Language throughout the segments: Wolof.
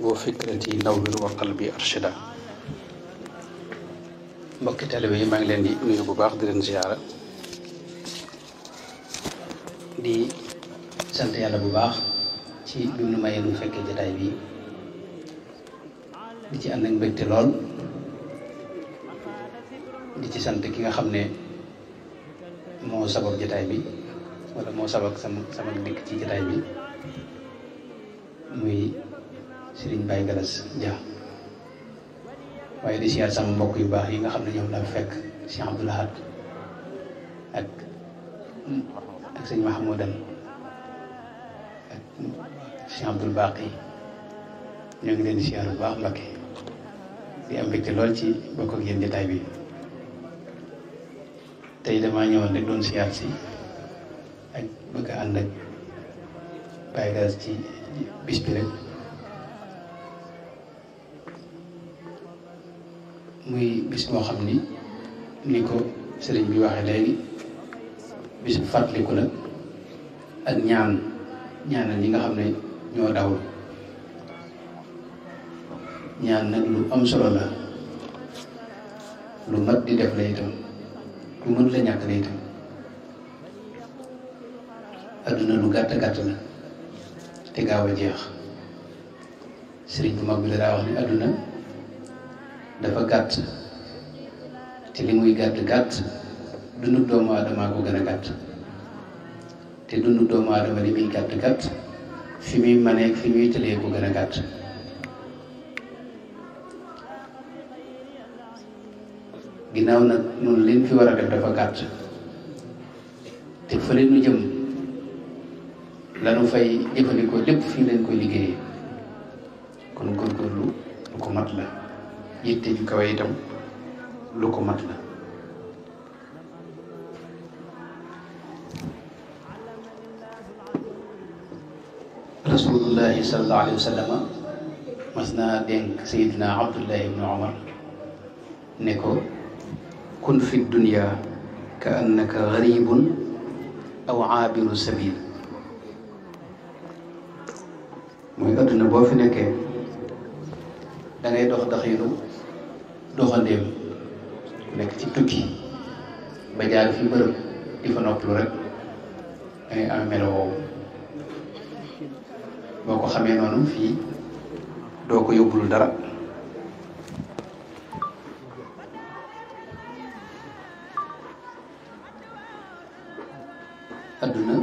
wa fikrati nawwir wa qalbi arshida. mbokki taalibe yi maa ngi leen di nuyu bu baax di leen ziyaara di sant yàlla bu baax ci bi mu mayee nu fekkee jotaay bi di ci ànd ak mbégte lool di ci sant ki nga xam ne moo sabab jotaay bi wala moo sabab sama dikk ci jotaay bi muy Serigne Baye Galas Dia waaye di siyaar sama mbokk yu baax yi nga xam ne ñoom laa fekk Cheikh Abdoul Ahad ak sëñ Mahmoudan ak Cheikh Abdoul Baqi ñoo ngi leen di siyaar bu baax Mbakke di am mbégte lool ci bokk ak yéen jotaay bi tey damaa ñëwoon rek doon siyaar si ak bëgg a ànd ak Baye Galas ci bis bi rek muy bis boo xam ni ko sëriñ bi waxee léegi bis bu fàttaliku la ak ñaanal ñi nga xam ne ñoo dawul ñaan nag lu am solo la lu mat di def la itam lu mën la ñàkk la itam adduna lu gàtt gàtt la te gaaw a jeex sëriñ bu mag bi la daa wax ni adduna dafa gàtt te li muy gàtt gàtt dundu doomu aadama ko gën a gàtt te dundu doomu aadama li muy gàtt gàtt fi muy maneek fi muy tëlee ko gën a gàtt ginnaaw nag noonu leen fi war a def dafa gàtt te fële nu jëm lanu fay jëfandikoo lépp fii leen koy liggéeyee kon góorgóorlu lu ko mat la yitte ju kawe itam lu ko mat la rasulullahi sallallahu alayhi wa sallam mas naa dénk sayidina abdullahi ibnu omar ne ko kun fi dunya ka annaka garibun aw aabiru sabil mooy adduna boo fi nekkee da ngay dox doxiinu doxandéem ku nekk ci tukki ba jaar fi bërëb di fa noppalu rek da ngay am melo woowu boo ko xamee noonu fii doo ko yóbbul dara adduna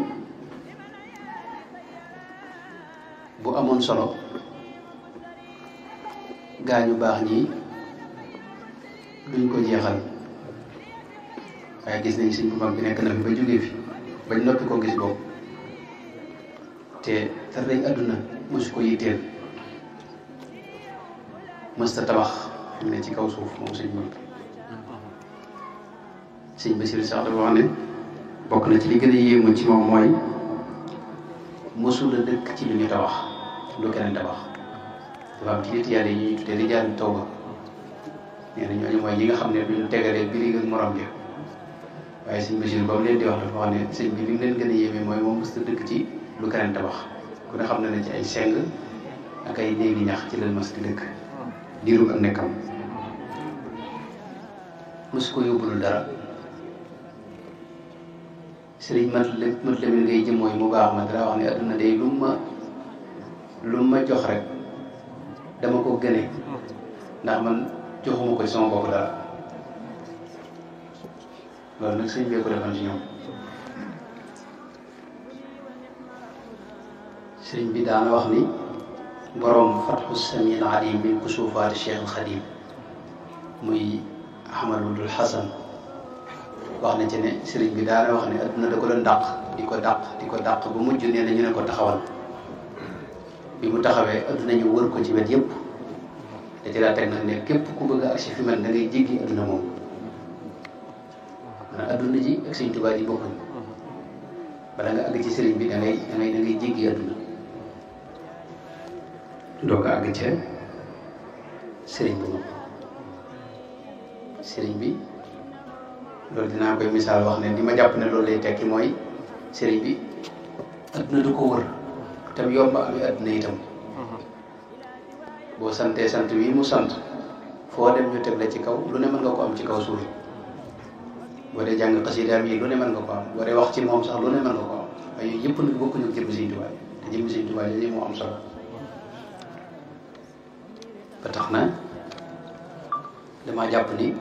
bu amoon solo gaañu baax ñi duñ ko jeexal waaye gis nañ sëñ bu mag bi nekk na fi ba jógee fi bañ noppi ko gis boobu te tarday àdduna mosu ko yitteel mësta tabax fi mu ne ci kaw suuf moom sëñ mag sëñ Basiru sax dafa wax ne bokk na ci li gën a yéemu ci moom mooy mosul a dëkk ci lu ñu tabax lu keneen tabax dafa am ci nit yàlla yi ñuy tuddee rijaalu tawba nee na ñooñu mooy ñi nga xam ne duñu tegalee birig ak morom ja waaye sëñ Bachir ba mu leen di wax dafa wax ne sëñ bi li mu leen gën a yéeme mooy moom mës ta dëkk ci lu keneen tabax ku ne xam na ne ci ay seng ak ay néegi ñax ci leen mas di dëkk diiru ak nekkam mës ko yóbbulul dara sëriñ mat lamin ngay jëm mooy mu baax ma dara wax ne adduna day lu ma jox rek dama ko gëne ndax man joxuma ko sama bopp dara loolu nag sëñ bee ko defoon ci ñoom sëriñ bi daana wax ni borom fatxu samil alim min kusufaati cheikh al xadim muy ahmadul hasan wax na ci ne sëriñ bi daana wax ne adduna da ko doon dàq di ko dàq ba mujj nee na ñu ne ko taxawal bi mu taxawee adduna ñu wër ko ci wet yëpp da ci daa teg nag ne képp ku bëgg a agsi fi man da ngay jéggi adduna moom maanaam adduna ji ak sëñ Tuubaa ji bokkuñ bala nga àgg ci sëriñ bi da ngay jéggi adduna doo ko àgg ca sëriñ bi moom sëriñ bi loolu dinaa koy misaal wax ne li ma jàpp ne loolu lay tekki mooy sëriñ bi adduna du ko wër tam yomb amee adduna itam boo santee sant wi mu sant foo dem ñu teg la ci kaw lu ne mën nga ko am ci kaw suuf boo dee jàng xasidaam yi lu ne mën nga ko am boo dee wax ci moom sax lu ne mën nga ko am waaye yooyu yëpp nag bokkuñu ak jëmmi Sëriñ Tuubaa te jëmmi Sëriñ Tuubaa yi moo am solo ba tax na dama jàpp ni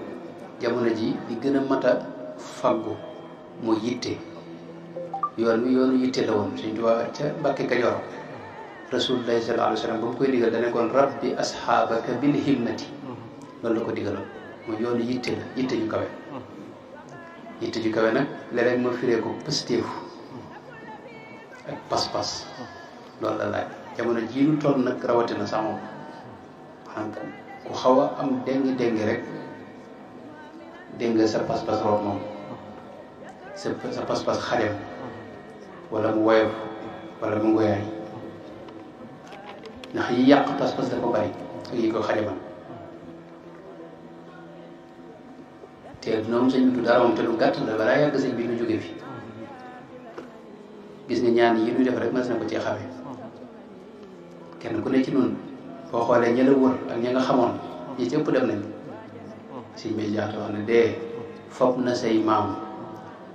jamono ji li gën a mat a faggu mooy yitte yoon wi yoonu yitte la woon Sëriñ Tuubaa ca Mbàkke Kajoor Rasulullah sallallahu alayhi wa sallam ba mu koy digal dane kon rabbi asxaabaka bil himmati loolu la ko digaloon mooy yoonu yitte la yitte ju kawe yitte ju kawe nag léeg-léeg ma firee ko pëstéefu ak pas-pas loolu la laaj jamono jii lu toll nag rawatina sax moom maanaam ku xaw a am déngi rek dégg nga sa pas-pas root moom sa pas-pas xarem wala mu woyof wala mu ngoyaay ndax yi yàq pas-pas dafa bari ak yi ko xajamal te adduna moom sëñ bi du dara moom te lu gàtt la balaa yàgg sëñ bi nu jóge fi gis nga ñaan yi ñuy def rek mas na ko cee xamee kenn ku ne ci noonu boo xoolee ña la wër ak ña nga xamoon ñi ci ëpp dem nañ sëñ bi jaxte wax ne dee fopp na say maam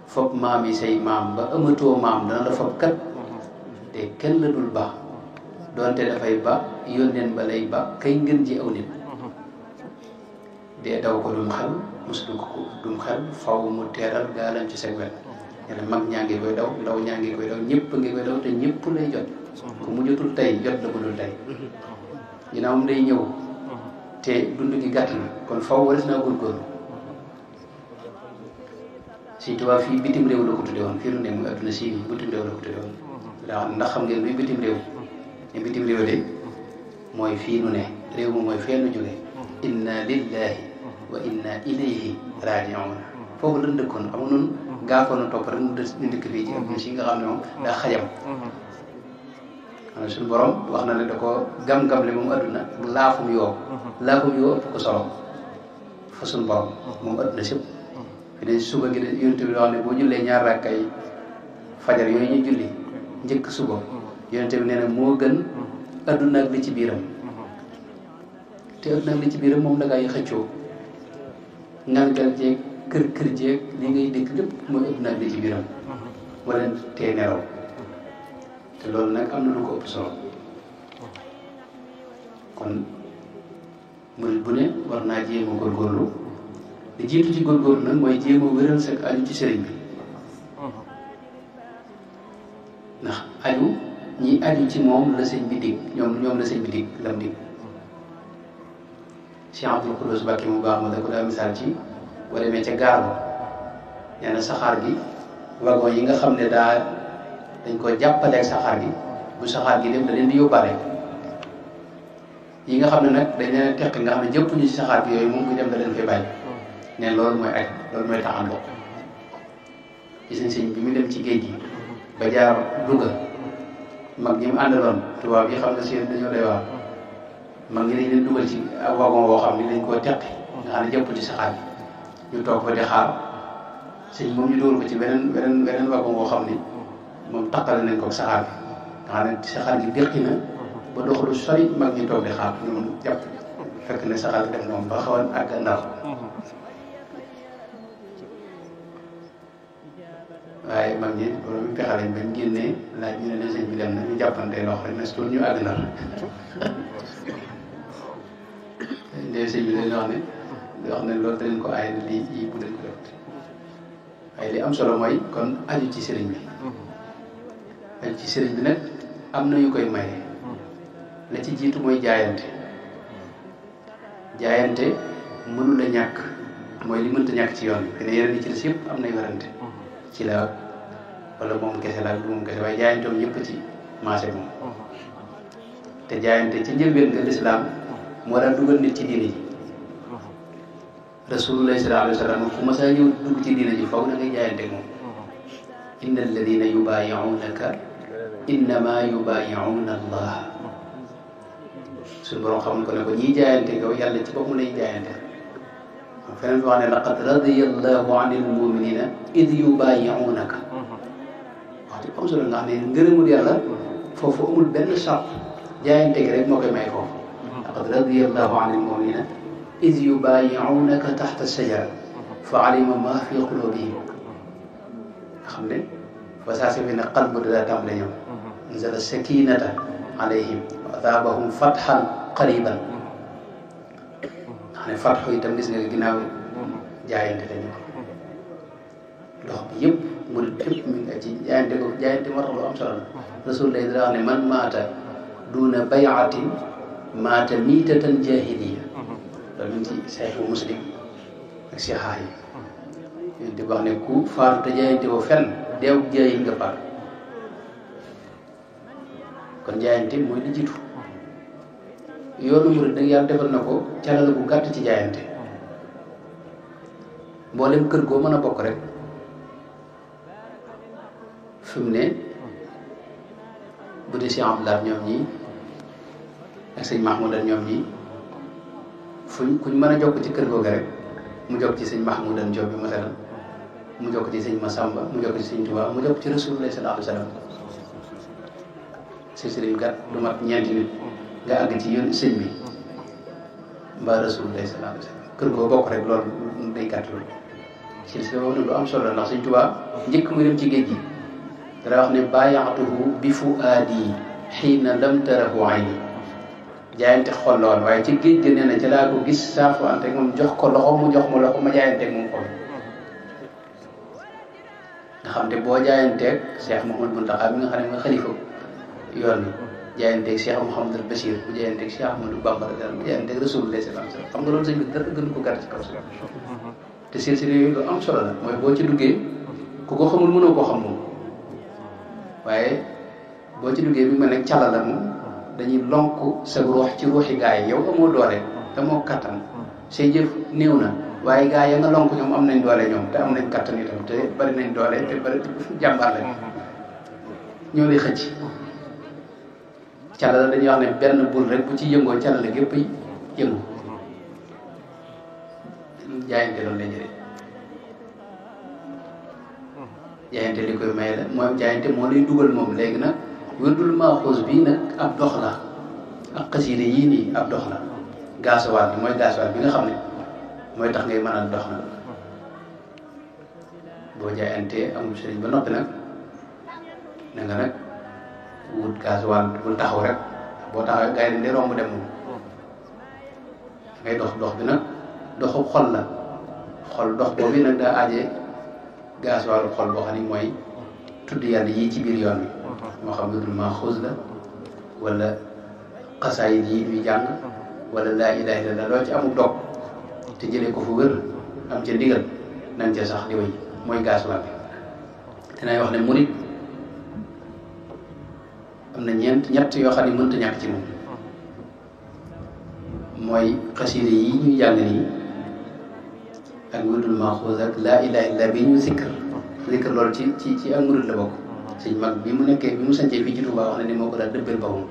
fopp maam yi say maam ba amatoo maam dana la fopp kat te kenn la dul baax doonte dafay ba yónneen ba lay ba kay ngën ji aw nit dee daw ko dum xel musdu ko dum xel faw mu teeral gaalam ci seen wet ñene mag ñaa ngi koy daw ndaw ñaa ngi koy daw ñëpp ngi koy daw te ñëpp lay jot ku mu jotul tey jot la ko dul tey ginnaaw day ñëw te dund gi gàtt na kon faw waris naa góorgóorlu Sëriñ Tuubaa fii bitim réew la ko tudde woon fii lu ne muy adduna si bitim réew la ko tudde woon ndax xam ngeen luy bitim réew ne bitim réew de mooy fii nu ne réew mi mooy fee nu jóge inna lillahi wa inna ilayhi raji'un foofu lan dëkkoon amu noonu gaakoon a topp rek mu dëkk fii ci adduna si nga xam ne moom daa xajam xam suñu borom wax na ne da ko gam-gam le moom adduna laafum yoo ëpp ko solo fa suñu borom moom adduna sëpp fi ne suba gi de yonent bi wax ne boo jullee ñaar rakkay fajar yooyu ñu julli njëkk suba yonent bi nee na moo gën adduna ak li ci biiram te adduna ak li ci biiram moom da ngay xëccoo ngangal jeeg kër jeeg li ngay dëkk lépp mooy adduna ak li ci biiram wala tee nelaw te loolu nag am na lu ko ëpp solo kon murid bu ne war naa jéem a góorgóorlu li jiitu ci góorgóorlu nag mooy jéem a wéral sa aju ci sëriñ bi ndax aju ñi aju ci moom la sëñ bi dig ñoom la sëñ bi dig lam dig Cheikh Abdoul Khoudous Mbacké mu baax ma da ko daa misaal ci boo demee ca gaar ba nee na saxaar gi wagon yi nga xam ne dañ ko jàppaleeg saxaar gi bu saxaar gi dem da leen di yóbbaale yi nga xam ne nag dañ leen teq nga xam ne jëpp ñu ci saxaar gi yooyu moom bu dem da leen fay bàyyi neen loolu mooy aj loolu mooy taxan bokk gis nañ sëñ bi mu dem ci géej gi ba jaar Louga mag ñi mu àndaloon tubaab yi xam ne seen dañoo lay wax mag ñi dañ leen dugal ci wagon woo xam ne dañ koo teqi nga xam ne jëpp ci saxaar gi ñu toog fa di xaar sëñ moom ñu dugal ko ci beneen wagon woo xam ni moom taqale nañ ko saxaar gi nga xam ne saxaar gi déqi na ba dox lu sori mag ñi toog di xaar ñu mun jàpp fekk ne saxaar gi dem na moom ba xawoon àgg Ndar waaye mag ñi loolu mu pexe lañ bañ génnee laaj ñu ne sëñ bi dem na ñu jàppante loxo rek ne suul ñu àgg Ndar ndee sëñ bi dañ wax ne loolu dañ ko aay lii yi bu dañ ko def waaye li am solo mooy kon aju ci sëriñ bi aju ci sëriñ bi nag am na yu koy maye la ci jiitu mooy jaayante mënu la ñàkk mooy li mënta ñàkk ci yoon bi ne yeneen yi ci des yëpp am nay werante ci la wala moom kese la du moom kese waaye jaayante moom ñëpp ci marché moom te jaayante ci njëlbeen nga lislaam moo daan dugal nit ci diine ji rasulullah sallallahu alayhi wa sallam fu ma saa ñëw dugg ci diine ji faw da ngay jaayante moom inna alladina yubayi'unaka innama yubayi'una allah suñu borom xamal ko ne ko ñiy jaayante yow yàlla ci bopp mu lay jaayante feneen bi wax ne laqad radiyallahu anil muminina id yubayi'unaka wax ci am solo nga xam ne ngërëmul yàlla foofu amul benn charte jaayante gi rek moo koy may foofu laqad radiyallahu anil muminina id yubayi'unaka taxta shajara fa alima ma fi qulubihim nga xam ne ba saa si fi ne qalbu daa tàmbale ñëw anzala sakinata alayhim wa asaabahum fathan qariban xam ne fatxu itam gis nga ginnaaw jaayante la ñu dox bi yëpp murid yëpp mi ngi ci jaayante ko jaayante moo tax lu am solo la rasul lay dara wax ne man maata duuna bayatin maata miitatan jahiliya loolu mi ngi ci saxiixu muslim ak sixaax yi yéen di wax ne ku faatu te jaayante woo fenn deew jaayil nga faatu kon jaayante mooy li jiitu yoonu murid nag yàlla defal na ko calal bu gàtt ci jaayante mboolem kër goo mën a bokk rek fi mu ne bu dee Cheikh Abdoulaye ñoom ñii ak sëñ Mahmoudan ñoom ñii kuñ mën a jokk ci kër googu rek mu jokk ci sëñ Mahmoudan Diop bi masalan mu jokk ci sëñ Massamba mu jokk ci sëñ Touba mu jokk ci Rasulullah sallallahu alayhi wa sallam silsila yu gàtt du mat ñeenti nit nga àgg ci yoon sëñ bi mbaa Rasulullah sallallahu alayhi wa sallam kër goo bokk rek loolu day gàtt loolu silsila boobu nag lu am solo ndax sëñ Touba njëkk muy dem ci géej gi dara wax ne baayaatuhu bi fuaadi xiina lam tarahu ayni jaayante xol la woon waaye ci géej gi nee na ci laa ko gis saafu ante moom jox ko loxo mu jox ma loxo ma jaayanteeg moom xol nga xam te boo jaayanteeg Cheikh Mouhamadou Mountakha mi nga xam ne mooy xalifa yoon bi jaayanteeg Cheikh Mouhamadou Bachir bu jaayanteeg Cheikh Ahmadou Bamba bu jaayanteeg Rasulullah sallallahu alayhi wasallam xam nga loolu sëñ bi dara gën ko gàtt ci kaw suuf te silsila yooyu lu am solo la mooy boo ci duggee ku ko xamul mënoo koo xam moom waaye boo ci duggee bi ma nekk cala la moom dañuy lonk sa ruux ci ruuxi gaa yi yow amoo doole te moo kattan say jëf néew na waaye gaa ya nga lonk ñoom am nañ doole ñoom te am nañ kattan itam te bari nañ doole te bari jàmbaar lañ ñoo lay xëcc cala la dañuy wax ne benn bul rek bu ci yëngoo cala la gépp yëngu jaayante loolu lay jëlee jaayante li koy may la mooy jaayante moo lay dugal moom léegi nag wérdul maaxuus bii nag ab dox la ak xasiide yii nii ab dox la gaasuwaal bi mooy gaasuwaal bi nga xam ne mooy tax ngay mën a dox nag boo jaayantee amul sëriñ ba noppi nag na nga nag wut gaasuwaal bul taxaw rek boo taxaw gars yi dañ romb dem moom ngay dox dox bi nag doxu xol la xol dox boobu nag daa aajee gaasuwaalu xol boo xam ne mooy tudd yàlla yii ci biir yoon bi moo xam ne dul maaxuus la wala xasaayid yi ñuy jàng wala laa ilaaha illallaah loo ci amul dog te jëlee ko fu wér am ca ndigal nañ ca sax di way mooy gaasuwaal bi dinay wax ne murit am na ñett yoo xam ne mënta ñàkk ci moom mooy xasiide yi ñuy jàng nii ak wérdul maaxuus ak laa ilaaha illallaah bi ñu zikkër loolu ci ak murit la bokk sëñ mag bi mu nekkee bi mu sancee fii ci Touba wax na ni moo ko daal dëbbal boppam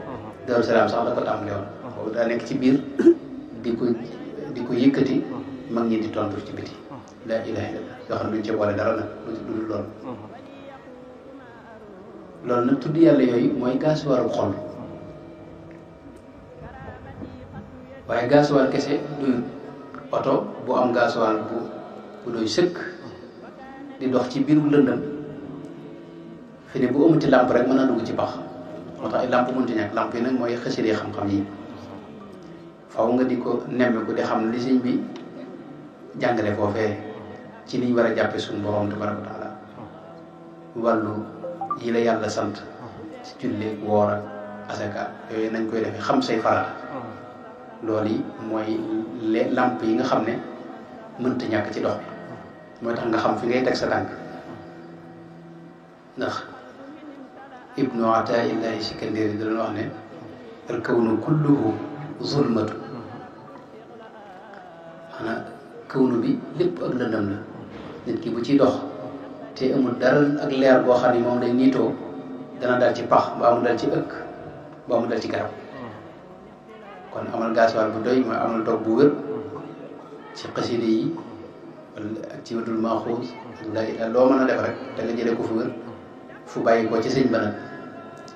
Daaru Salaam sax la ko tàmbale woon boobu daa nekk ci biir di ko yëkkati mag ñi di tontu ci biti laa ilaaha illallaah yoo xam ne duñ ci boole dara nag lu dul loolu loolu nag tudd yàlla yooyu mooy gaasuwaaru xol waaye gaasuwaar kese du oto bu am gaasuwaar bu doy sëkk di dox ci biiru lëndëm fi ne bu amuti làmp rek mën a dugg ci pax moo tax ay làmp mënti ñàkk làmp yi nag mooy xasida xam-xam yi faw nga di ko nemmeeku di xam li sëñ bi jàngale foofee ci niñ war a jàppe suñu borom tabaraka wa taala wàllu yi la yàlla sant ci julli woor ak asaka yooyu nañ koy defee xam say farata loolu yi mooy làmp yi nga xam ne mënta ñàkk ci dox bi mooy tax nga xam fi ngay teg sa tànk ndax ibnu ataillahi sikandiri da doon wax ne al kawnu kulluhu zulmatu maanaam kawnu bi lépp ak lëndëm la nit ki bu ciy dox te amul dara ak leer boo xam ne moom day niitoo dana dal ci pax mbaa mu dal ci ëkk mbaa mu dal ci garab kon amal gaasuwaal bu doy mooy amal dog bu wér ci xasida yi wala ak ci wadul maaxuus ak loo mën a def rek da nga jëlee ko fu wér fu bàyyi ko ci sëñ ba nag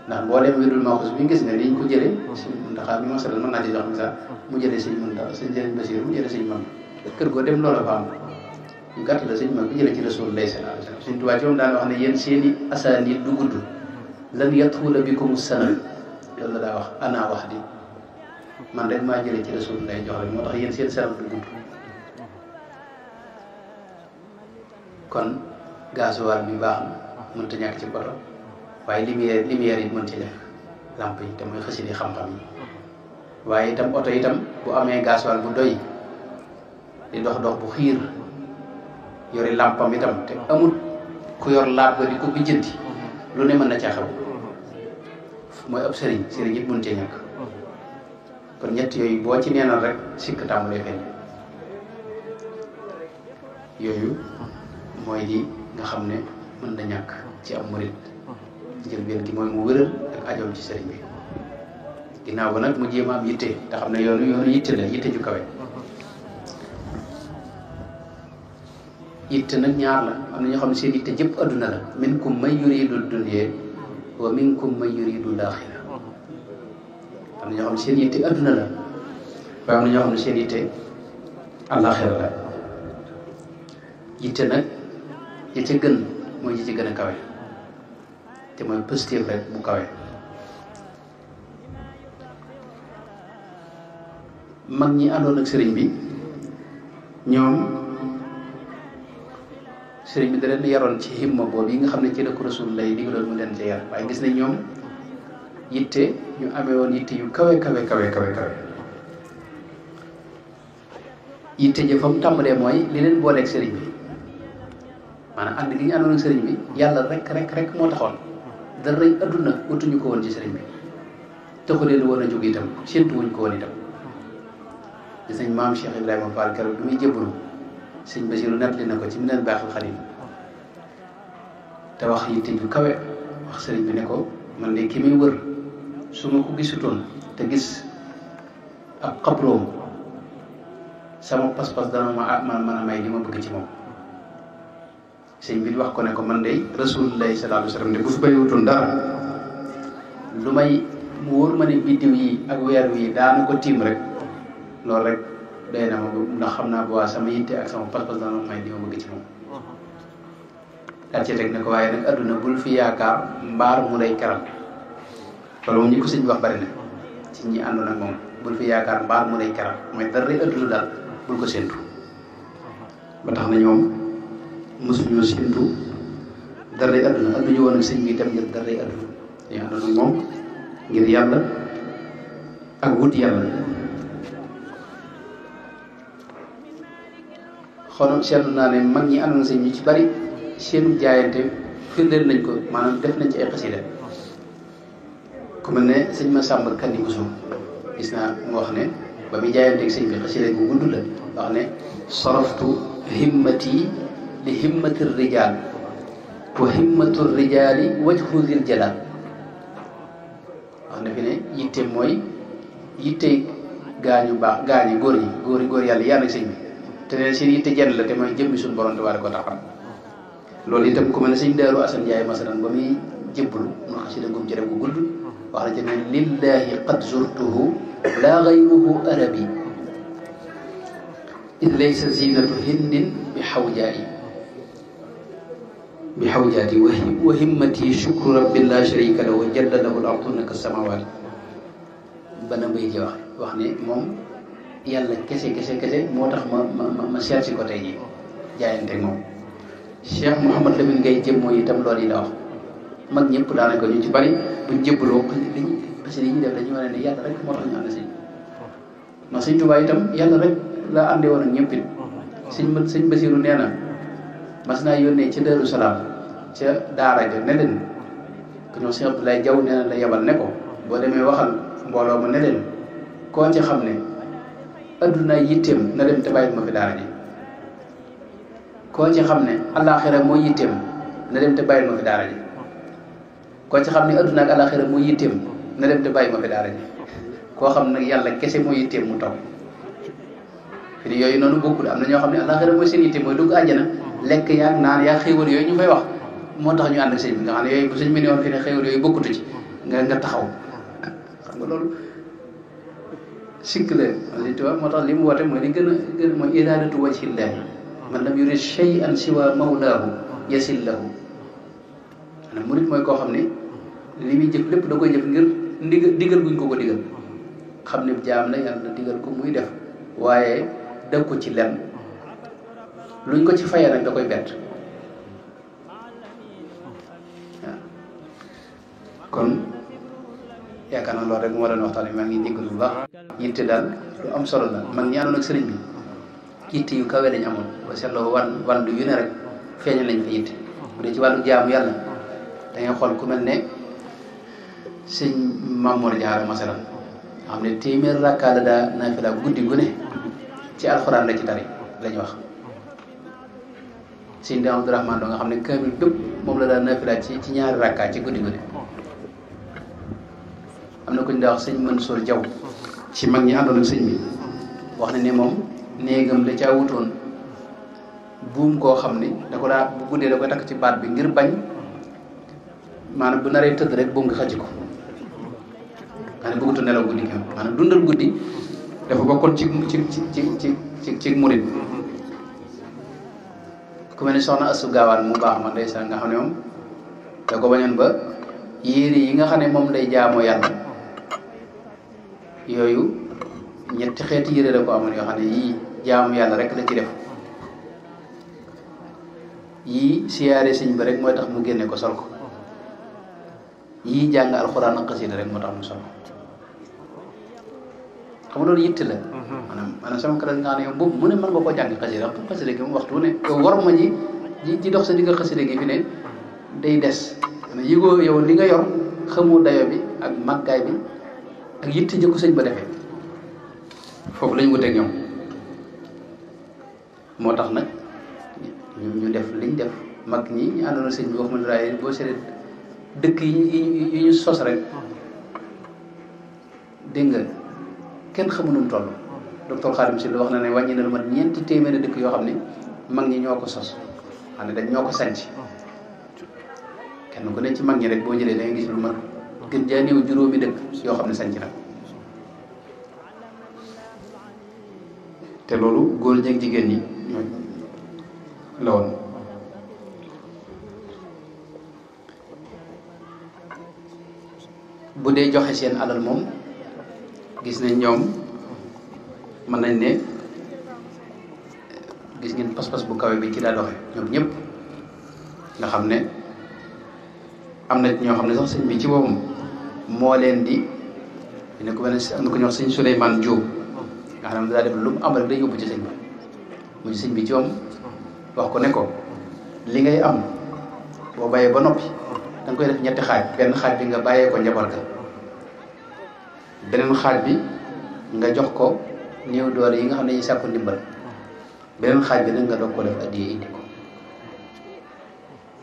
ndax mboolem wadul maaxuus bi gis nga ni ñu ko jëlee sëñ Muntaxa bi masalan mën naa ci jox misaal mu jëlee sëñ Muntaxa sëñ Sëriñ Basiir mu jëlee sëñ man kër goo dem loola fa am ñu gàtt la sëñ mag bi jëlee ci Rasulullah sallallahu alayhi wasallam sëñ Tuubaa ci moom daan wax ne yéen seeni asaaniid du gudd lan yatula bikum sana loolu la daa wax ana wax di man rek maa jëlee ci Rasulullah jox rek moo tax yéen seen sanad du gudd kon gasoil bi baax na mënut a ñàkk ci poto waaye lumière yi mën ci def lamp yi te muy xasida xam-xam yi waaye itam oto itam bu amee gasoil bu doy di dox bu xiir yori lampam itam te amul ku yor laab ba di ko bijjanti lu ne mën na caa xew mooy ab sëriñ it mën cee ñàkk kon ñett yooyu boo ci neenal rek sikk tàmbalee feeñ yooyu mooy di nga xam ne mën na ñàkk ci am murit njëlbeen gi mooy mu wéral ak ajoom ci sëriñ bi ginnaaw ba nag mu jéem a am yitte te xam ne yoonu yitte la yitte ju kawe yitte nag ñaar la am na ñoo xam ne seen yitte jëpp adduna la minkum man yuridul dunya wa minkum man yuridul axira am na ñoo xam ne seen yitte adduna la waaye am na ñoo xam ne seen yitte àllaaxira la yitte nag yi ca gën mooy yi ci gën a kawe te mooy positif rek bu kawe mag ñi àndoon ak sëriñ bi ñoom sëriñ bi da leen yaroon ci himma boobu yi nga xam ne ci la ko Rasulullah lay digaloon mu leen ci yar waaye gis nañ ñoom yitte ñu amee woon yitte yu kawe yitte ja fa mu tàmbalee mooy li leen booleeg sëriñ bi maanaam ànd gi ñu àndoon ak sëriñ bi yàlla rek moo taxoon dara rëy adduna wutuñu ko woon ci sëriñ bi taxu leen woon a jóg itam séntu wuñ ko woon itam gis nañ maam Cheikh Ibrahima Fall keroog bi muy jébbalu sëñ Basiru nettali na ko ci Minanul Baaxil Xadiim te wax yitte ju kawe wax sëriñ bi ne ko man de ki muy wër su ma ko gisutoon te gis ab xabroom sama pas-pas dana ma mën a may li ma bëgg ci moom sëñ bi wax ko ne ko man de Rasulullah sallallahu alayhi wasallam de bu fi bàyyiwutoon dara lu may mu wóor ma ne biddiw yi ak weer wi daana ko tiim rek loolu rek doy na ma ndax xam naa bu waa sama yitte ak sama pas-pas dana may li ma bëgg ci moom daal ci teg ne ko waaye nag adduna bul fi yaakaar mbaar mu lay keral loolu moom ñi ko sëñ bi wax bari na ci ñi àndoon ak moom bul fi yaakaar mbaar mu lay keral mooy dara adduna daal bul ko séntu ba tax na ñoom mosuñoo séntu dara adduna ànduñu woon ak sëñ bi itam ngir dara adduna dañu àndoon ak moom ngir yàlla ak wut yàlla xoolal seetlu naa ne mag ñi àndoon sëñ bi ci bari seenu jaayante firndeel nañ ko maanaam def nañ ci ay xasida ku mel ne sëñ Masamba Kanni Bousso gis naa mu wax ne ba muy jaayanteeg sëñ bi xasida gu gudd la wax ne saraftu himmati li himmati rijal wa himmatu rijali wajhu zil jalal wax ne fi ne yitte mooy yitte gaañu baax gaañi góor yàlla yàlla ak sëñ bi te ne seen yitte jenn la te mooy jëmmi suñu borom tabaaraka wa taala loolu itam ku mel ne sëñ Daaru Asan Njaay masalan ba muy jébbalu mu xasida gum jërëm gu gudd wax na ci ne lillahi qad zurtuhu la gayruhu arabi id laysa zinatu hindin bi xawjaati wa himmati shukru rabbin la sharika lahu jalla lahu al-ardu ka samawat bana bay ji wax ne moom yàlla kese moo tax ma seet si ko tey ji jaayante moom Cheikh Mouhamad Lamine Gaye jëm mooy itam loolu yi la wax mag ñëpp daanaka ñu ci bari buñ jébbaloo parce que li ñuy def dañuy wane ne yàlla rek moo tax ñu ànd sëñ ma sëñ Tuubaa itam yàlla rek la àndee woon ak ñëpp it sëñ Basiru nee na mas naa yónnee ca Daaru Salaam ca daara ja ne leen ku ñëw sëñ Abdoulaye Jaw nee na la yebal ne ko boo demee waxal mbooloo ma ne leen koo ci xam ne adduna yitteem na dem te bàyyi ma fi daara ji koo ci xam ne àllaaxira mooy yitteem na dem te bàyyi ma fi daara ji koo ci xam ne adduna ak àllaaxira mooy yitteem na dem te bàyyi ma fi daara ji koo xam nag yàlla kese mooy yitteem mu taw fi ne yooyu noonu bokkul am na ñoo xam ne àllaaxira mooy seen yitte mooy dugg àjjana lekk yaa naan yaa xéewal yooyu ñu fay wax moo tax ñu ànd ak sëñ bi nga xam ne yooyu bu sëñ bi ne woon fi ne xéewal yooyu bokkutu ci nga taxaw xam nga loolu sikk la li tubaab moo tax li mu woote mooy li gën a mooy iraadatu wajhillaahi man lam yurid shay'an siwa mawlaahu yasil lahu maanaam murit mooy koo xam ne li muy jëf lépp da koy jëf ngir digal guñ ko digal xam ne jaam la yàlla digal ko muy def waaye def ko ci lenn luñ ko ci fayee nag da koy bett waaw kon yaakaar naa loolu rek moo doon waxtaan maa ngi jégalu bu baax yitte daal lu am solo la mag ñi àndoon ak sëriñ bi yitte yu kawe lañ amoon ba seetloo wàllu yu ne rek feeñal nañ fa yitte bu dee ci wàllu jaamu yàlla da ngay xool ku mel ne sëñ Mamour Diarra masalan xam ne téeméer rakkaa la daa naafila guddi gu ne ci alxuraan la ci tari la ñu wax sëñ di Abdourahmane doo nga xam ne kaamil bépp moom la daa naafila ci ñaari rakkaa ci guddi gu ne am na ku ñu daa wax sëñ Mansour Diaw ci mag ñi àndoon ak sëñ bi wax na ne moom néegam da caa wutoon buum koo xam ni da ko daa bu guddee da koy takk ci baat bi ngir bañ maanaam bu naree tëdd rek buum nga xëcc ko nga ne bëggutu nelaw guddi gi maanaam dundal guddi dafa bokkoon ci murit ku mel ni soxna Asu Gaawaan mu baax ma ndeysaan nga xam ne moom da ko bañoon ba yére yi nga xam ne moom lay jaamoo yàlla yooyu ñetti xeeti yére la ko amoon yoo xam ne yii jaamu yàlla rek la ci def yii siyaare sëñ ba rek mooy tax mu génne ko sol ko yii jàng alxuraan ak xasida rek moo tax mu sol ko xam nga loolu yitte la maanaam sama classe nga xam ne yow boobu mu ne mën nga koo jàng xasida gi mu waxtu ne yow war ma ji dox sa digg xasida gi fi ne day des maanaam yëgoo yow li nga yor xamu dayo bi ak màggaay bi ak yitte jëkku sëñ ba defee foofu lañ wuteeg ñoom moo tax nag ñu def liñ def mag ñi ñu àndoon sëñ bi wax ma dara boo seetee dëkk yi ñu sos rek dégg nga kenn xamu nu mu toll docteur Khadim Sylla wax na ne wàññi na lu mat 4 téeméeri dëkk yoo xam ne mag ñi ñoo ko sos xam ne dañ ñoo ko sanc kenn ku ne ci mag ñi rek boo jëlee da ngay gis lu mat gën jaa néew juróomi dëkk yoo xam ne sanc na te loolu góor ñeeg jigéen ñi la woon bu dee joxe seen alal moom gis nañ ñoom mën nañ ne gis ngeen pas-pas bu kawe bi ci daa doxe ñoom ñëpp nga xam ne am na ñoo xam ne sax sëñ bi ci boppam moo leen di ne ko benn am na ko ñuy wax sëñ Souleymane Diop nga xam ne daa def lu mu am rek day yóbbu ci sëñ bi mu ci sëñ bi ci moom wax ko ne ko li ngay am boo bàyyee ba noppi da nga koy def 2 xaaj benn xaaj bi nga bàyyee ko njaboot ga beneen xaaj bi nga jox ko néew doole yi nga xam ne ñu sàkku ndimbal beneen xaaj bi nag nga doog ko def addiyee indi ko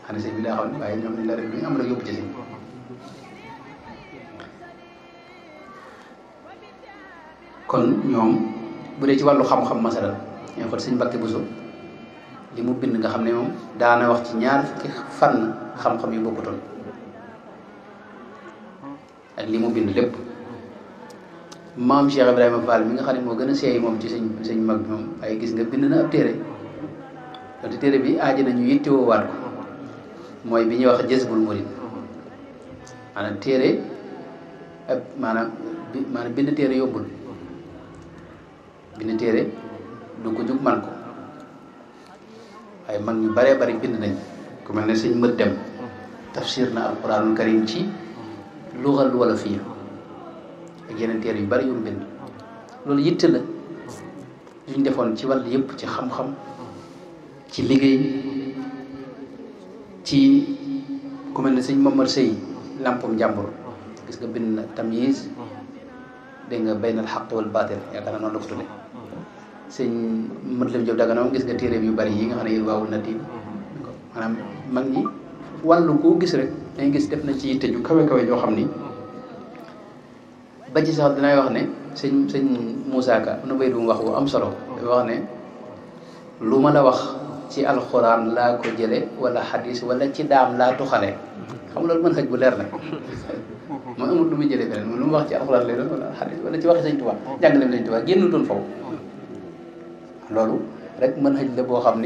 xam ne sëñ bi daa xam ne waaye ñoom ñu la rek lu ñu am rek yóbbu ci sëñ kon ñoom bu dee ci wàllu xam-xam masalan ñoo xool sëñ Mbàkke Buso li mu bind nga xam ne moom daana wax ci 2 fukki fànn xam-xam yu bokkutoon ak li mu bind lépp maam Cheikh Ibrahima Fall mi nga xam ne moo gën a seey moom ci sëñ mag bi moom ay gis nga bind na ab téere te téere bi aaji nañu yittewoo waat ko mooy bi ñuy wax Jazbul Murid maanaam téere ab maanaam bind téere yombul bind téere du ko jug man ko waaye mag ñu baree bari bind nañ ku mel ne sëñ mët dem tafsir na alquranul karim ci lugal wala fii ak yeneen téere yu bari yu mu bind loolu yitte la yuñ defoon ci wàll yëpp ci xam-xam ci liggéey ci ku mel ne sëñ Mamar Sey lampum jàmbur gis nga bind na tamyiz dégg nga baynal xaq wal baatil yaakaar naa noonu la ko tuddee sëñ Madlam Diop Dagana moom gis nga téere yu bari yi nga xam ne yéen waawul na tiim maanaam mag ñi wàllu koo gis rek dañuy gis def na ci yitte ju kawe kawe yoo xam ni ba ci sax dinay wax ne sëñ Moussa Ka am na bayit bu mu wax bu am solo dafa dafa wax ne lu ma la wax ci alxuraan laa ko jële wala xadis wala ci daam laa tuxale xam nga loolu mën xëj bu leer nag man amul lu muy jëlee feneen lu mu wax ci alxuraan lay doon wala xadis wala ci waxi Sëñ Tuubaa jàngaleem Sëñ Tuubaa génn doon foofu loolu rek mën xëj la boo xam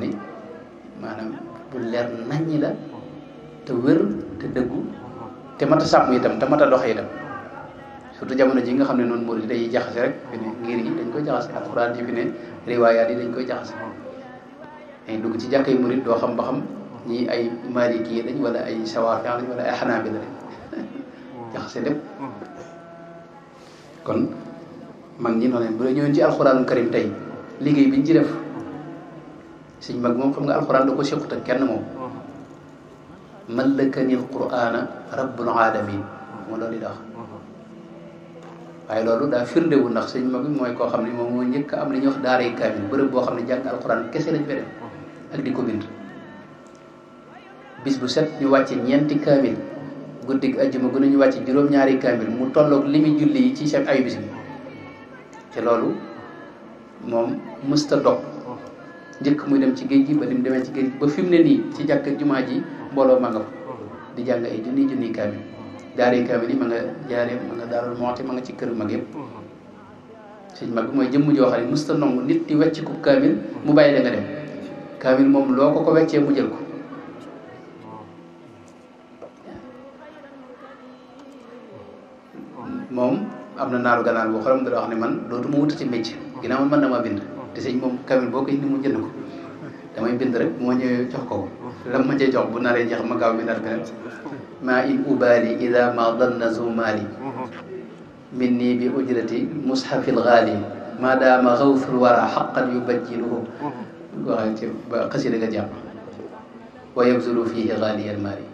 ni maanaam bu leer naññi la te wér te dëggu te mat a sàmm itam te mat a doxe itam surtout jamono ji nga xam ne noonu murid day jaxase rek fi ne ngir yi dañ koy jaxase alxuraan yi fi ne riwaayaat yi dañ koy jaxase dañ dugg ci jàkkay murid doo xam ba xam ñii ay maliki lañ wala ay sawaafi lañ wala ay xanaabila lañ jaxase lépp kon mag ñi noonu bu la ñëwoon ci alxuraanul karim tey liggéey biñ ci def sëñ mag moom xam nga alxuraan da ko siqut ak kenn moom mallakani alqur'ana rabbul alamin moo loolu di wax waaye loolu daa firndewu ndax sëñ mag bi mooy koo xam ne moom moo njëkk am li ñuy wax daaray kaamil bërëb boo xam ne jàng alxuraan kese lañ fa def ak di ko bind bis bu set ñu wàcce 4 kaamil guddig ajjuma gu ne ñu wàcce juróom-ñaari kaamil mu tolloog limi julli yi ci seen ay bis bi te loolu moom mësta dog njëkk muy dem ci géej gi ba ni mu demee ci géej gi ba fi mu ne nii ci jàkk jumaa ji mbooloo ma nga fa di jàng ay junni kaamil daaray kaamil yi ma nga jaaree ma nga Daarul Muxti ma nga ci kër mag yëpp sëñ mag bi mooy jëmm joo xam ne mësta nongu nit di wecc ko kaamil mu bàyyi la nga dem kaamil moom loo ko weccee mu jël ko moom am na naaru ganaar boo xolam da wax ne man dootuma wutati métier ginnaaw man mën na maa bind te sëñ moom kaamil boo ko indi mu jënd ko damay bind rek moo ñëwee jox ko lam ma cee jox bu naree jeex ma gaaw bindaat beneen maa in ubaali ida ma danna zu maali min nii bi ujrati mushafil gaali ma daama xawful wara xaqan yubajjiluhu waxee ci ba xasida ga jàpp wa yabzulu fihi gaaliyal maali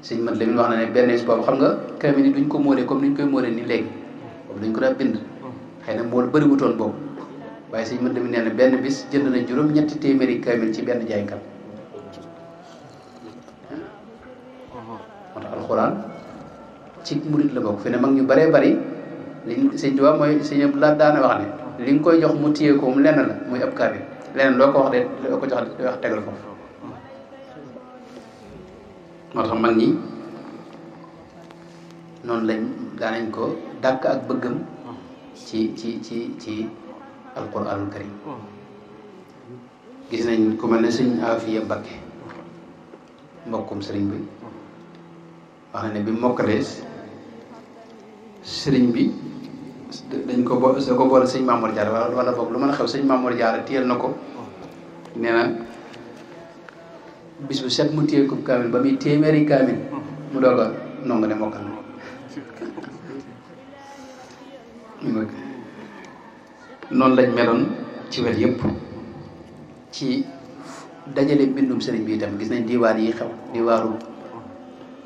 sëñ mat la min wax na ne benn bis boobu xam nga kaamil yi duñ ko móolee comme niñ koy móolee ni léegi boobu dañ ko daa bind xëy na mbool bëriwutoon boobu waaye sëñ mat la min nee na benn bis jënd na juróom-ñetti téeméeri kaamil ci benn jaaykat moo tax alxuraan ci murit la bokk fi ne mag ñu baree bari liñ sëñ Tuubaa mooy sëñ Abdou daana wax ne li nga koy jox mu téye ko mu lenn la muy ab kaamil leneen loo ko wax de loo ko jox de wax tegal foofu moo tax mag ñi noonu lañ daanañ ko dàkk ak bëggam ci alquranul karim gis nañ ku mel ne sëñ Afiya Mbakke mbokkum sëriñ bi wax na ne bi mokkalee sëriñ bi dañ ko boole sëñ Mamour Diarra wala boog lu mën a xew sëñ Mamour Diarra téyel na ko nee na bis bu set mu téye ko kaamil ba muy téeméeri kaamil mu doog a nongu ne mokkal na noonu lañ meloon ci wet yëpp ci dajale bindum sëriñ bi itam gis nañ diwaan yi xew diwaaru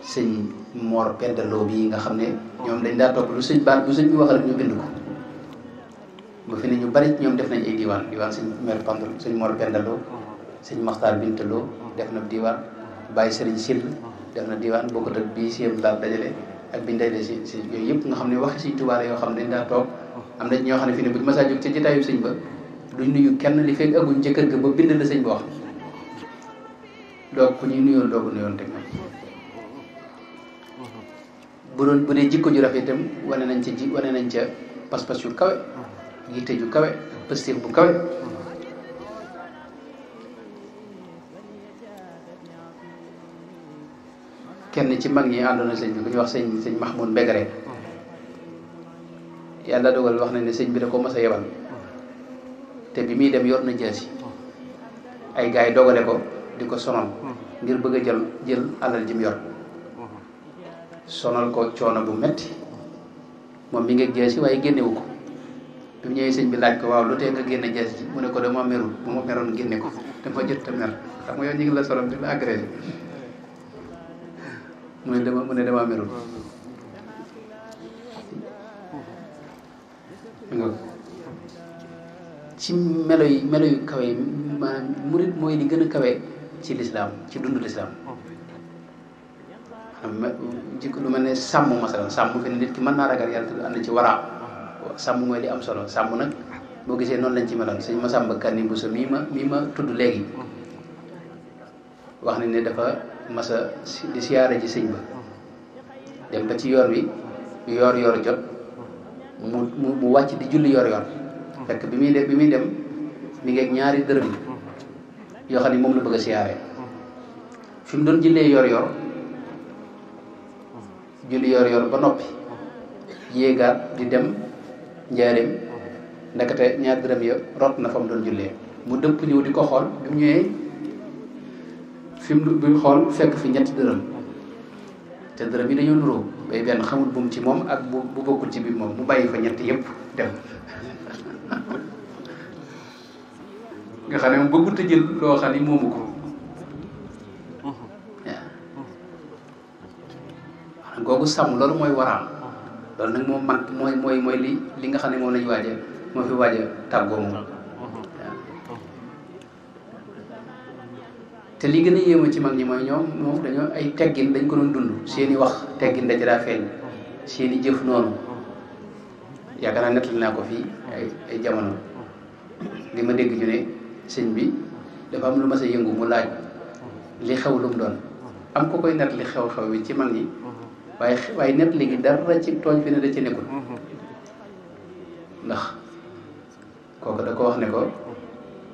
sëñ Mor Pendaloo bi nga xam ne ñoom dañ daa topp lu sëñ baat bu sëñ bi waxal ñu bind ko ba fi ne ñu bari ñoom def nañ ay diwaan sëñ Mor Pendaloo sëñ Mor Pendaloo sëñ Maxtaar Bintaloo def na diwaan Baye Serigne Sill def na diwaan bokkut ak bii siem daal dajale ak biñ dajale si yooyu yëpp nga xam ne waxi Sëñ Tuubaa yoo xam ne dañ daa toog am na ñoo xam ne fi ne bu ñu masaa jóg ca jotaayu sëñ ba duñ nuyu kenn li fekk aguñ ca kër ga ba bind la sëñ ba wax donc ku ñuy nuyoon doogu nuyoon teg na bu dee jikko ju rafet itam wane nañ ca pas-pas yu kawe yitte ju kawe pëstéef bu kawe kenn ci mag ñi àndoon na sëñ bi ku ñuy wax sëñ Mahmoud Mbegere yàlla dogal wax nañ ne sëñ bi da ko mas a yebal te bi muy dem yor na jaasi ay gars yi dogale ko di ko sonal ngir bëgg a jël alal ji mu yor sonal ko coono bu metti moom mi ngi jaasi waaye génnewu ko bi mu ñëwee sëñ bi laaj ko waaw lu tee nga génne jaasi mu ne ko dama merul bu ma meroon génne ko dama jot te mer xam nga yow ñu ngi la sonal di la agressé mu ne dama merul ci melo yu kawe yi maanaam murit mooy li gën a kawe ci lislaam ci dundu lislaam jikko lu mel ne sàmm masalan sàmm fi ne nit ki mën naa ragal yàlla te ànd ci waraa sàmm mooy li am solo sàmm nag boo gisee noonu lañ ci meloon sëñ Masamba Kanni Bousso mii ma tudd léegi wax nañ ne dafa masa di siyaare ji sëñ ba dem ba ci yoon wi yor jot mu wàcc di julli yor fekk bi muy dem mi ngi ak ñaari dërëm yoo xam ne moom la bëgg a siyaare fi mu doon jullee yor julli yor ba noppi yéegaat di dem njaareem ndekete ñaari dërëm ya rot na fa mu doon jullee mu dëpp ñëw di ko xool bi mu ñëwee fi mu xool fekk fi ñetti dërëm te dërëm yi dañoo nuroo bay benn xamul bu mu ci moom ak bu bokkul ci bi moom mu bàyyi fa ñett yëpp dem nga xam ne moom bëggut a jël loo xam ne moomu ko waaw googu sàmm loolu mooy waraam loolu nag moom mag mooy li nga xam ne moom lañu moo fi waaje tàggoo moom te li gën a yéema ci mag ñi mooy ñoom dañoo ay teggin dañ ko doon dund seeni wax teggin da ci daa feeñ seeni jëf noonu yaakaar naa nettali naa ko fii ay jamono li ma dégg ñu ne sëñ bi dafa am lu ma sa yëngu mu laaj li xew lu mu doon am ko koy nettali xew-xew bi ci mag ñi waaye nettali gi dara ci tooñ fi ne da ci nekkul ndax kooku da ko wax ne ko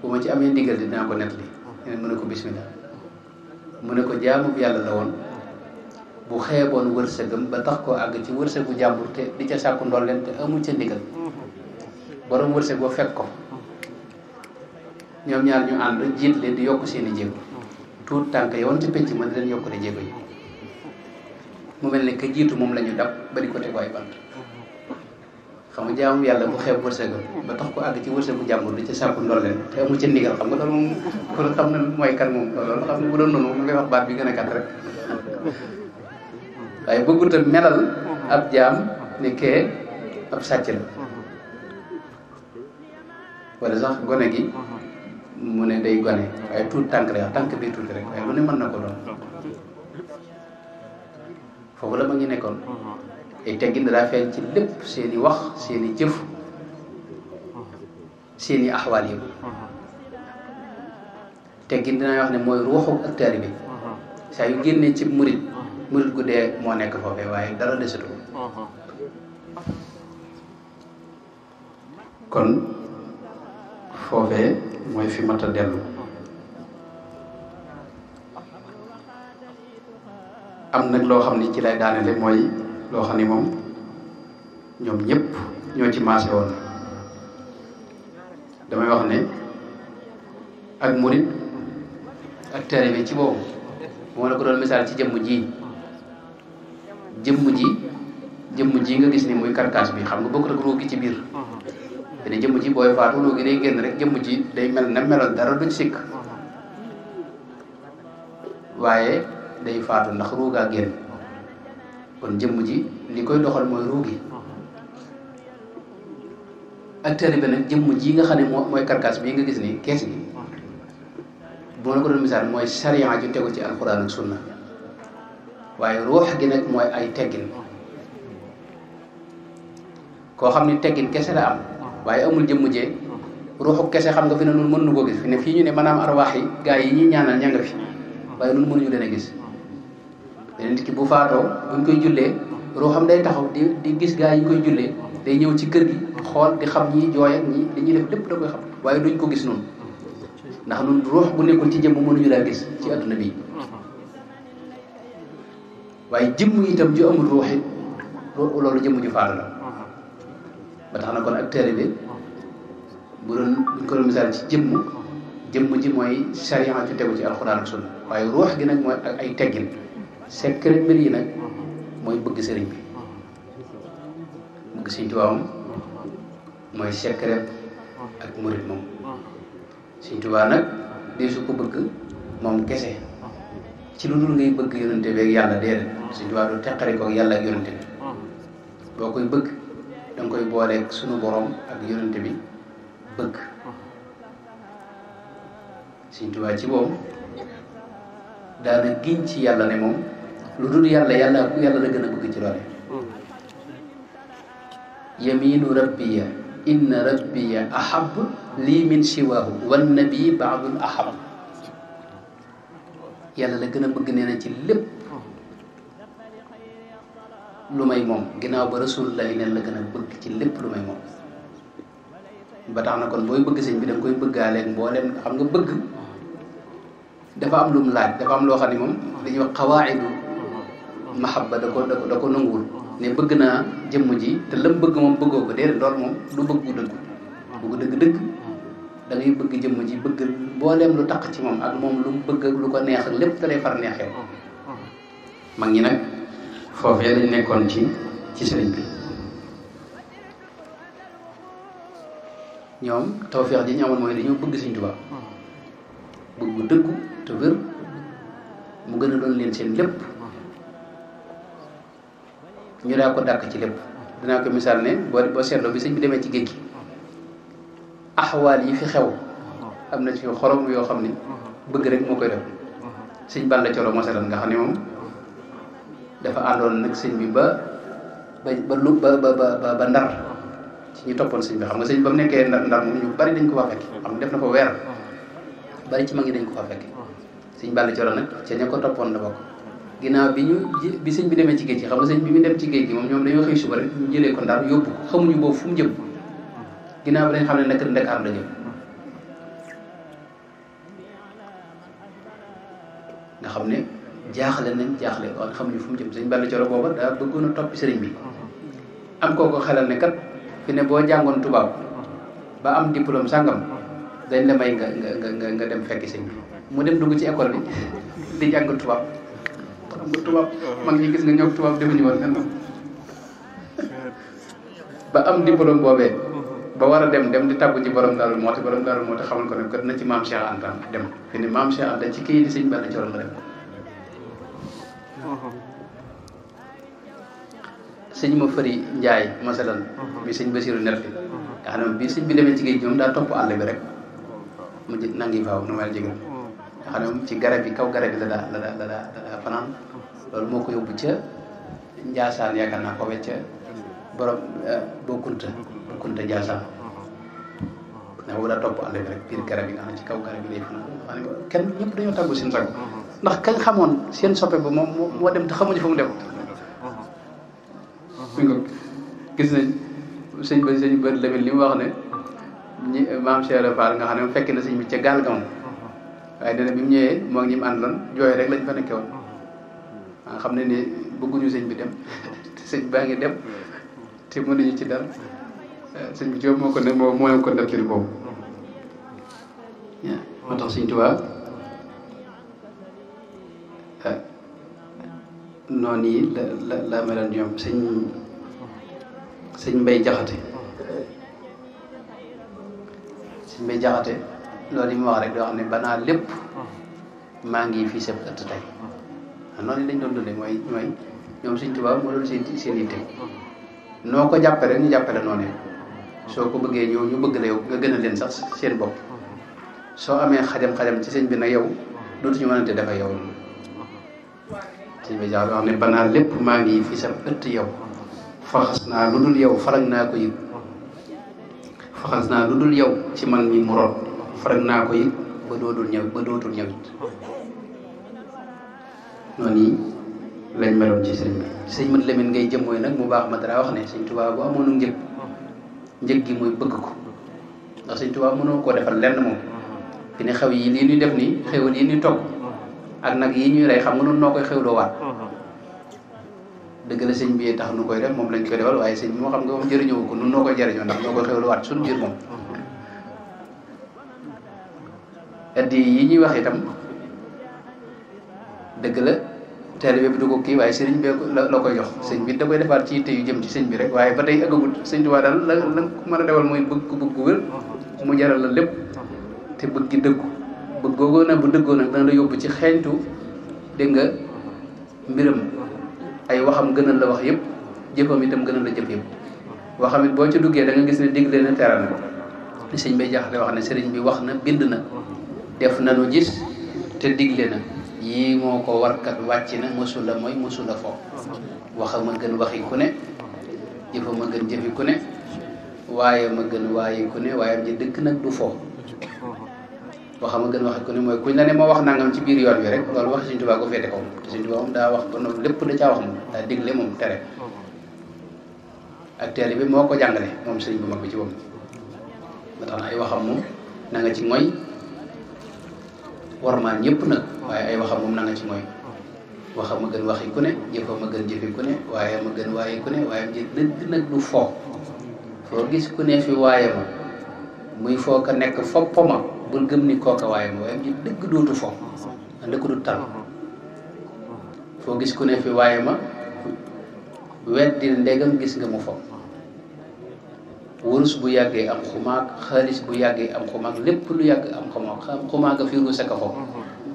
bu ma ci amee ndigal dinaa ko nettali mu ne ko bismillah mu ne ko jaamu yàlla la woon bu xeeboon wërsëgam ba tax koo àgg ci wërsëgu jàmbur te di ca sàkku ndolleen te amul ca ndigal borom wërsëg ba fekk ko ñoom ñaar ñu ànd jiit leen di yokk seeni jéego tuut tànk yoon ci penc ma di leen yokk ne jéego yi mu mel ne que jiitu moom la ñu dab ba di ko teg ay bant xam nga jaamu yàlla bu xeeb wërsëgam ba tax ko àgg ci wërsëgu jàmbur di ca sàkku ndolleen te amul ca ndigal xam nga loolu moom ko xam ne mooy kan moom loolu xam ne bu doon noonu moom ngay wax baat bi gën a gàtt rek waaye bëggut a melal ab jaam ne kee ab sàcc la wala sax gone gi mu ne day gone waaye tuut tànk la wax tànk bi tuuti rek waaye lu ne mën na ko doon foofu la ma ngi nekkoon ay teggin daa feeñ ci lépp seeni wax seeni jëf seeni axwaal yi teggin dinaa wax ne mooy ruuxu ak taalibe bi saa yu génnee ci murit gu dee moo nekk foofee waaye dara desatu kon foofee mooy fi mat a dellu am nag loo xam ni ci lay daanele mooy loo xam ni moom ñoom ñëpp ñoo ci maase woon damay wax ne ak murit ak taalibe bi ci boobu moo la ko doon misaal ci jëmm ji nga gis ni muy karkaas bi xam nga bokk rek ruu gi ci biir te jëmm ji booy faatu ruu gi day génn rek jëmm ji day mel na meloon dara duñ sikk waaye day faatu ndax ruu gaa génn kon jëmm ji li koy doxal mooy ruu gi ak taalibe bi nag jëmm ji nga xam ne mooy karkaas bii nga gis ni kees gi bu ma la ko doon misaal mooy sariya ju tegu ci alxuraan ak sunna waaye ruux gi nag mooy ay teggin koo xam ni teggin kese la am waaye amul jëmm jee ruuxu kese xam nga fi ne nun mën nu koo gis fi ne fii ñu ne maanaam arwaax yi gaa yi ñuy ñaanal ña nga fi waaye nun mënuñu leen a gis beneen nit ki bu faatoo buñ koy jullee ruuxam day taxaw di gis gaa yi ñu koy jullee day ñëw ci kër gi xool di xam ñi jooy ak ñi li ñuy def lépp da koy xam waaye duñ ko gis noonu ndax nun ruux bu nekkul ci jëmm mënuñu laa gis ci adduna bi waaye jëmm itam ju amul ruux it loolu jëmm ju faatu la ba tax na kon ak taalibe bu doon buñ ko doon misaal ci jëmm ji mooy sariya ci tegu ci alxuraan ak sunna waaye ruux gi nag mooy ak ay teggin secret mbir yi nag mooy bëgg sëriñ bi bëgg Sëriñ Tuubaa mooy secret ak murit moom Sëriñ Tuubaa nag dee su ko bëgg moom kese ci lu dul ngay bëgg yonente bi ak yàlla déedéet Sëriñ Tuubaa du teqari ko ak yàlla ak yonente bi boo koy bëgg da nga koy booleeg sunu borom ak yonente bi bëgg Sëriñ Tuubaa ci boobu daana giñ ci yàlla ne moom lu dul yàlla la gën a bëgg ci loole yaminu rabbiya inna rabbiya ahab lii min siwaahu wan nabi baadul ahab. yàlla la gën a bëgg nee na ci lépp lu may moom ginnaaw ba rasulullahi neen la gën a bëgg ci lépp lu may moom. ba tax na kon booy bëgg sëñ bi da nga koy bëggaaleeg mboolem xam nga bëgg dafa am lu mu laaj, dafa am loo xam ne moom dañuy wax xawaayidu mahabba da ko nanguwul ne bëgg naa jëmm ji te lam bëgg moom bëggoo ko déedéet loolu moom du bëgg gu dëgg. bëgg dëgg-dëgg da ngay bëgg jëmm ji bëgg mbooleem lu taq ci moom ak moom lu mu bëgg ak lu ko neex ak lépp da lay far neexee. mag ñi nag foofee lañ nekkoon ci sëriñ bi. ñoom tawfeex ji ñu amoon mooy dañoo bëgg Sëriñ Tuubaa bëgg bu dëggu te wér mu gën a doon leen seen lépp. ñu daa ko dàkk ci lépp. dinaa ko misaal ne boo seetloo bi sëñ bi demee ci géej gi axwaal yi fi xew am na ci xorom yoo xam ni bëgg rek moo koy def. sëñ Balla Coro masalan nga xam ne moom dafa àndoon nag sëñ bi ba Ndar ci ñu toppoon sëñ bi. xam nga sëñ ba mu nekkee Ndar moom ñu bari dañ ko fa fekk, xam nga def na fa weer bari ci mag ñi dañ ko fa fekk. sëñ Balla Coro nag ca ña ko toppoon la bokk. ginnaaw bi sëñ bi demee ci géej gi xam nga sëñ bi mu dem ci géej gi moom ñoom dañoo xëy suba rek ñu jëlee ko Ndar yóbbu ko xamuñu boobu fu mu jëm. ginnaaw bi dañ xam ne nag Ndakaar la jëm. nga xam ne jaaxle waaye xamuñu fu mu jëm. sëñ Balla Coro booba daa bëggoon a toppi sëriñ bi. am koo ko xelal ne kat fi ne boo jàngoon tubaab ba am diplôme sàngam dañ la may nga dem fekki sëñ bi. mu dem dugg ci école bi di jàng tubaab. xam nga tubaab mag ñi gis nga ñëw tubaab defuñu woon nen ba am diplôme boobee ba war a dem di tàggu ci borom Daaru Muxti xamal ko ne kat na ci maam Cheikh Anta dem. fi ne maam Cheikh Anta ci kii di sëñ Balla Coro la dem. sëñ ma fëri Njaay masalan bi sëñ Basiru Nerfi nga xam ne bi sëñ bi demee ci géej gi moom daa topp àll bi rek mu nangi faaw nu mel jégal nga xam ne moom ci garab yi kaw garab yi la daa fanaan. loolu moo ko yóbbu ca Njaasaan yaakaar naa ko wecca borom boo kunta Njaasaan ndax bu daa topp àll bi rek biir garab yi nga xam ne ci kaw garab yi lay fanaan. xam ne kenn ñëpp dañoo tàggu seen sago ndax kañ xamoon seen soppe ba moom moo dem te xamuñu fa mu dem. gis nañ sëñ bët Lamin li mu wax ne maam Cheikh Fall nga xam ne fekk na sëñ bi ca gaal ga moom waaye dana bi mu ñëwee moo ngi ñi mu àndaloon jooy rek lañ fa nekkee woon. nga xam ne ni bëgguñu sëñ bi dem te sëñ baa ngi dem te mënuñu ci dara. sëñ bi Jóob moo ko ne moo ko nettali boobu. moo tax Sëñ Tuubaa noonu yi la meloon ñoom sëñ Mbay Jaxate loolu yi mu wax rek doo xam ne banaa lépp maa ngi fii seen ëtt tey. noonu lañ doon dundee mooy ñoom Sëñ Tuubaa moo doon seen yitte. noo ko jàppe rek ñu jàppale noonu soo ko bëggee ñu bëgg la yow nga gën a leen sax seen bopp. soo amee xajam ci sëñ bi nag yow dootuñu mënante dafa yow. sëñ bi Jaxate wax ne banaa lépp maa ngi fii seen ëtt yow. faxas naa lu dul yow farag naa ko yëg. faxas naa lu dul yow ci man mi mu root farag naa ko yëg ba dootul ñëw it. noonu yi lañ meloon ci sëriñ bi. sëñ Mat Lamin ngay jëm mooy nag mu baax ma dara wax ne Sëñ Tuubaa bu amoon njëg gi mooy bëgg ko. ndax Sëñ Tuubaa mënoo koo defal lenn moom. fi ne xew yi lii ñuy def nii xewal yi ñuy togg ak nag yi ñuy rey xam nga noonu noo koy xewloo waat. dëgg la sëñ bi tax nu koy def moom lañ koy defal waaye sëñ bi moo xam nga moom jëriñoo ko nun noo koy jëriñoo ndax noo koy xewloo waat suñu biir moom. addi yi ñuy wax itam dëgg la taalibe bi du ko kii waaye sëriñ bi la koy jox. sëñ bi da koy defaat ci yitte yu jëm ci sëñ bi rek waaye ba tey ëggagut. Sëñ Tuubaa daal la mën a defal mooy bëgg gu wér mu jaral la lépp te bëgg gi dëggu. bëgg googu nag bu dëggoo nag dana la yóbbu ci xeeñtu dégg nga mbiram. ay waxam gënal la wax yëpp jëfam itam gënal la jëf yëpp. waxam it boo ci duggee da nga gis ne digle na teral na ko. li sëñ Bay Jaxate wax ne sëriñ bi wax na bind na def nanu gis te digle na yii moo ko warkat wàcc na mësula mooy mësula fo. waxama gën waxi ku ne jëfama gën jëfi ku ne waaye ma gën waaye ku ne waayam ji dëkk nag du fo waxama gën waxe ku ne mooy kuñ la ne ma wax nangam ci biir yoon bi rek loolu wax Sëñ Tuubaa ko féete kaw te Sëñ Tuubaa moom daa wax ba noonu lépp da caa wax moom daa digle moom tere ak teel bi moo ko jàngale moom sëñ bu mag bi ci boppam ba tax na ay waxam moom na nga ci mooy warmaan ñëpp nag waaye ay waxam moom na nga ci mooy waxam ma gën waxi ku ne jëfa ma gën jëfi ku ne waaye ma gën waaye ku ne waaye ji dëgg nag du foo foo gis ku ne fi waaye ma muy foo ka nekk foppa ma bul gëm ni kooka waaye ma waaye ji dëgg dootu fo ndëkk du tal foo gis ku ne fi waaye ma weddil ndegam gis nga mu fo wurus bu yàggee am xumaag xaalis bu yàggee am xumaag lépp lu yàgg am xumaag a fi ruuse ka fo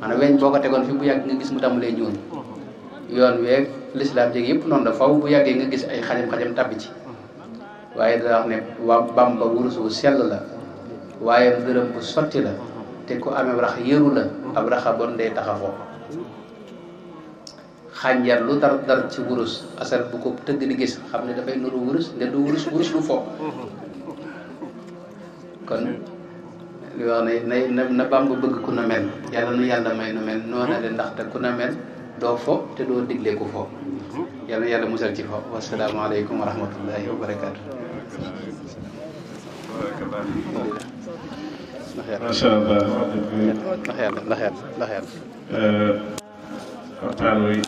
maanaam weñ boo ko tegoon fi bu yàgg nga gis mu tàmbalee ñuul yoon weeg lislaam jéeg yëpp noonu la faw bu yàggee nga gis ay xajam-xajam tàbbi ci waaye daa wax ne waa Bàmba wurus bu sell la waaye dërëm bu sotti la te ku amee rax yëru la ab raxa bon day taxafoo xànjar lu dar dar ci wurus asal bu ko tëgg di gis xam ne dafay nuru wurus nde du wurus du fo kon li wax ne na Bàmba bëgg ku na mel yàlla nu yàlla may nu mel noona de ndaxte ku na mel doo fo te doo digle ku fo yàlla yàlla musal ci fo wasalaamaaleykum wa rahmatullahi wa barakaatu. macha allah. ndax yàlla waxtaan wi